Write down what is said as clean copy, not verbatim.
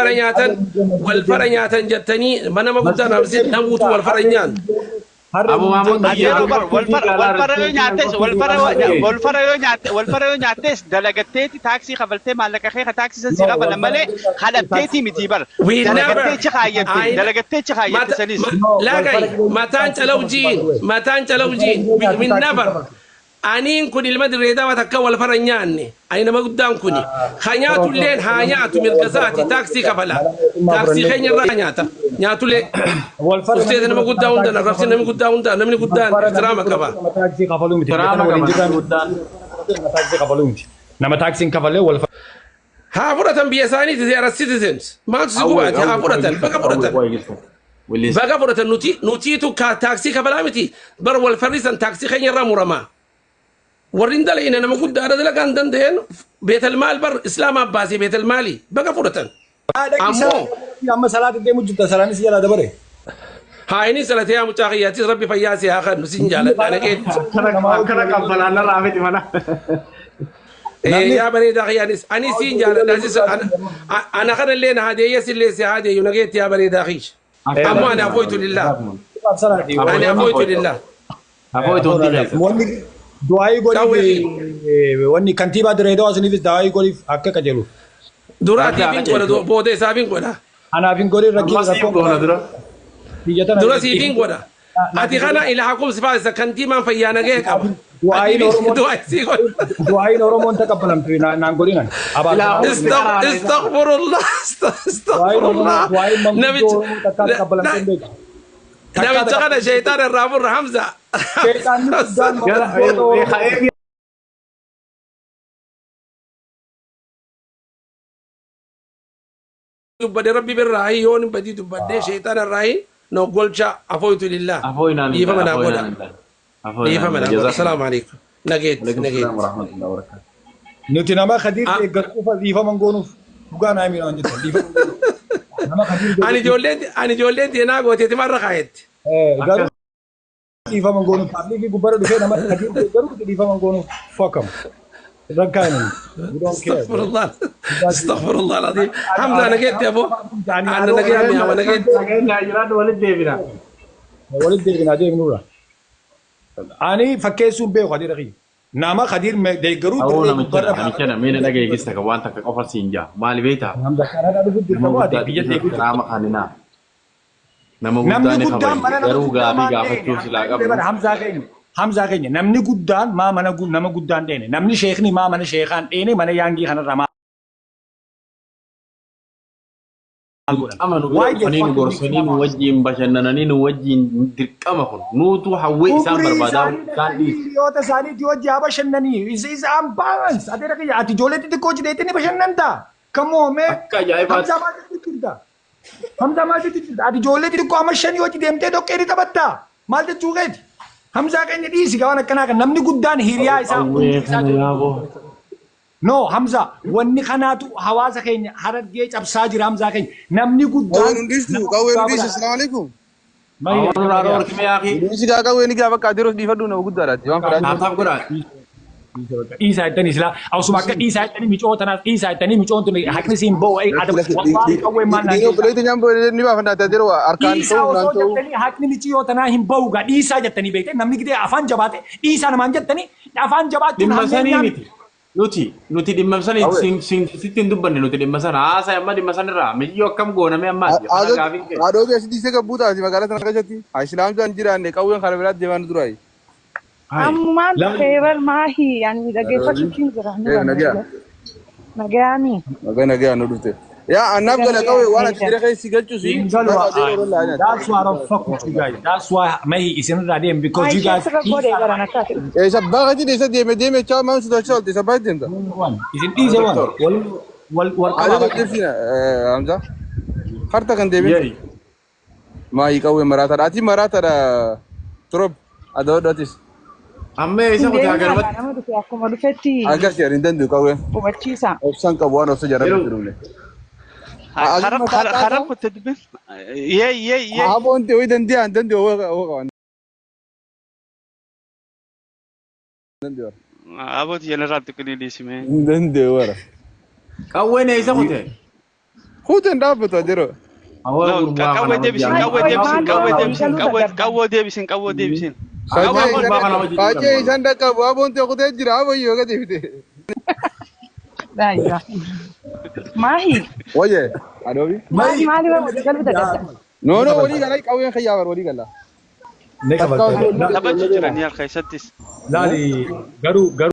fara nyaatan wal fara nyaatan jettanii nama guddaa naamsin namuutu wal fara nyaatan. Abu Mahmud Adeero bar wal fara wal fara yoo nyaattes wal fara wal fara yoo nyaatte wal fara yoo nyaattes dalagatteeti taaksii kafaltee maallaqa kee ka taaksii san si kafalan malee kadhatteeti miti bar We never. dalagatteechi kaayyatte I dalagatteechi kaayyatte sanis. Lagay mataan calawjiin mataan calawjiin we never. Aniin kun ilma dirree takka wal fara nyaanne ani nama guddaan kuni ha nyaatulleen haa nyaatu mirga isaati taaksii kafala taaksii keenya irraa nyaata nyaatullee ufteeta nama guddaa hunda arrabsi namni guddaa hunda namni guddaan ihtiraama qaba. Nama taaksii kafaluu miti. Ihtiraama qaba namni guddaan. Nama taaksii kafaluu miti. Nama taaksiin kafalee wal Haa fudhatan biyya isaaniiti, they are citizens. Maaltu si gubaate? Haa fudhatan, baga fudhatan. Baga fudhatan. Nuti nutiitu taaksii kafalaa miti bar wal farrisan taaksii keenya irraa muramaa. Warri hin dalayne nama guddaadha dalagaa hin danda'een beetal maal bar islaamaa baasee beetal maali baga fudhatan. Ammoo amma salaata deemu jirta salaanis jalaa dabare. Haa inni salatee yaa mucaa kiyyaatis rabbi fayyaa si haa kennu sin jaaladha naqeetti. Akkana qabbalaan narraa miti mana. Yaa bareedaa kiyyaanis ani siin jaaladha asis ana kanallee na hadeeyya sillee si hadeeyyu nageetti yaa bareedaa kiyya. Ammoo ani afooytu lillah. Ani afooytu lillah. Afooytu hundi keessa. Wanni du'aayii godhiif wanni kantiibaa Dirree isiniifis du'aayii godhiif akka qajeelu. Duraatiif hin godha booda isaaf hin godha. Anaaf hin godhin rakkoo Ammas hin goona dura. Biyya tana Dura siif hin godha. Ati kana ila hakumsi faasisa kantiibaan fayyaa nagee qaba. Du'aayiin Oromoo Du'aa sii godha. Du'aayiin Oromoon taqabbalamtu naan godinan. استغفر الله استغفر الله. Du'aayiin manguddoo Namicha Oromoo takkaa taqabbalamtu hin beeku. Namicha kana shaytaan irraa furra Hamza. Shaytaanni guddaan manguddoota Oromoo. Dubbadde rabbi birraa yoon badii dubbadde shaytaan irraa no golcha afooytu lillah. Afooyinaan hin Dhiifama naa godha. afooyinaan hin ta'e. Dhiifama naa godha. Asalaamu alaikum. Nageetti Alaikum salaam nageetti. wa rahmatullahi wa barakatuh. Nuti nama Khadiir deeggartuuf dhiifama goonuuf dhugaa naa himi waan jettan dhiifama goonuuf. Nama Khadiir Ani ijoolleen teenaa gooteeti marra kaayetti. Garuu dhiifama goonuuf paablikii gubbaarra dhufee nama Khadiir deeggaruuf dhiifama goonuuf fuck 'em. Rakkaa hin We don't care. استغفر الله استغفر الله العظيم. حمزه nageetti aboo. Ana nageetti ama nageetti. Nageenya jiraadhu walitti deebina. Walitti deebinaa deemnurra. Ani fakkeessuun beeku Khadiir akhi. Nama Khadiir deeggaruu Awoo dirree namicha gubbaarra namicha mee na dhageessisa kan waan takka qofa siin jaa. Maali beektaa? Hamza kanaadhaa dhufu Nama dirqama ati guddaa biyya deeguu ihtiraama kaninaa. Nama guddaa Namni ni guddaan kabaji. mana nama Garuu guddaa gaafii maan gaafachuuf silaa dheene. qabnu. Hamzaa keenya. Hamzaa keenya namni guddaan maa mana nama guddaan dheene. Namni sheekni maa mana sheekaan dheene mana yaangii kanarraa maal godhan? Dirqama nu bira dhufanii nu gorsanii nu wajjin bashannananii nu wajjin dirqama kun nuutu hawwee isaan Umrii barbaadaa isaanii isaan dhiisu. hiriyoota isaaniitii wajji haa bashannanii. Is unbalance. Ati dhaqi ati ijoollee xixiqqoo jireetti ni bashannantaa. Come on man. Akka ajaa'ibaatti. Hamzaa maal jechuutti jirta? Hamzaa maal jechuutti jirta? Ati ijoollee xixiqqoo amma shanii hojii deemtee dhoqqee ni taphattaa. Maal jechuu keeti? Hamzaa keenya dhiisi waan akkanaa kan namni guddaan hiriyaa isaa Hawwee umrii isaa kana yaaboo. No, Hamza, wanni kanaatu hawaasa keenya Harargee cabsaa jira Hamzaa keenya. Namni guddaan Qawween hundistu, qawween hundistu, assalaamu alaikum. Awwaal irraa dhorkime yaaqii. Dhiisi gaa qawween gaa bakka adeeros dhiifadhu nama guddaadhaati waan fedhaa. Taataaf godhaa. Dhiisaa jettanii silaa osuma akka dhiisaa jettanii micoo tanaaf dhiisaa jettanii micoon tun haqni siin ba'u wallaahi qawween maal naan Dhiin obboleetti nyaan ni baafanna adeeroo harkaan Dhiisaa ta'u osoo naan ta'u. jettanii haqni miciyoo tanaa hin ba'u gaa dhiisaa jettanii beekte namni gidee afaan jabaate dhiisaa namaan jettanii afaan jabaachuun Dhimma sanii hammeenyaa miti. Nuti dhimma sanii sitti hin dubbanne nuti dhimma sana haasa'e amma dhimma sanirraa miyyoo akkam gooname ammaati. Kana gaafiin kee. Haadhoo keessatti dhiisee gabbuu taati magaalaa tana keessatti. Haa islaamtaan jiraanne qawween kana biraatti deemaa nu duraayi. Ammumaan dhufee maahii ani dhaggeeffachuutiin jira. Ee nagaa. Nagayaani. Nagaa nagaa nu dhufte. Yaa annaaf gala qawwee waan ati jira keessi galchus. That's why I don't fuck with you guys. That's why mahi isinirraa deem because you guys Sirra godhee garan akkaati. Ee sabbaa kati dhiisa deeme deeme chaa maan sodaachaa oolte sabbaa deemta. Isin dhiise waan wal wal wal Haadhoo qabaa. deemsina Hamza. Harta kan deeme. Yeey. Maayii qawwee maraataadha. Ati maraataadha. Turoob adawadhaatis. Amma isa kutaa Deemaa garmatti. nama dhufe akkuma dhufetti Akkas jedhan hin danda'u qawween. hubachiisa. Obsaan qabu waan obsa jarra Yeroo- jirumne. Karam kutte dubbin. Yee yee yee. Aboon ta'uu danda'a hin danda'u hoo qaban. Danda'u. Abooti jeneraal xiqqinii dhiisime. Hin danda'u wara. Qawween eessa kute? Kuuteen dhaabbatu adeero. Awwa gurbaa Qawwee kana deebisin, wajjin. qawwee deebisin, qawwee deebisin, qawwee qawwee deebisin, qawwee deebisin. Awwa gurbaa kana wajjin. Faajee isaan dhaqqabu aboon ta'e kutee jira aboyyoo gadi fide. Daa'ima. Maahi. Wayye adoobi. Maahi maaliif walii galuu dadhabdan? No no walii galaa qawween kayyaa bar walii galaa. Ne kabaltee. Taphachuu jiranii harka keessattis. Laali garuu garuu.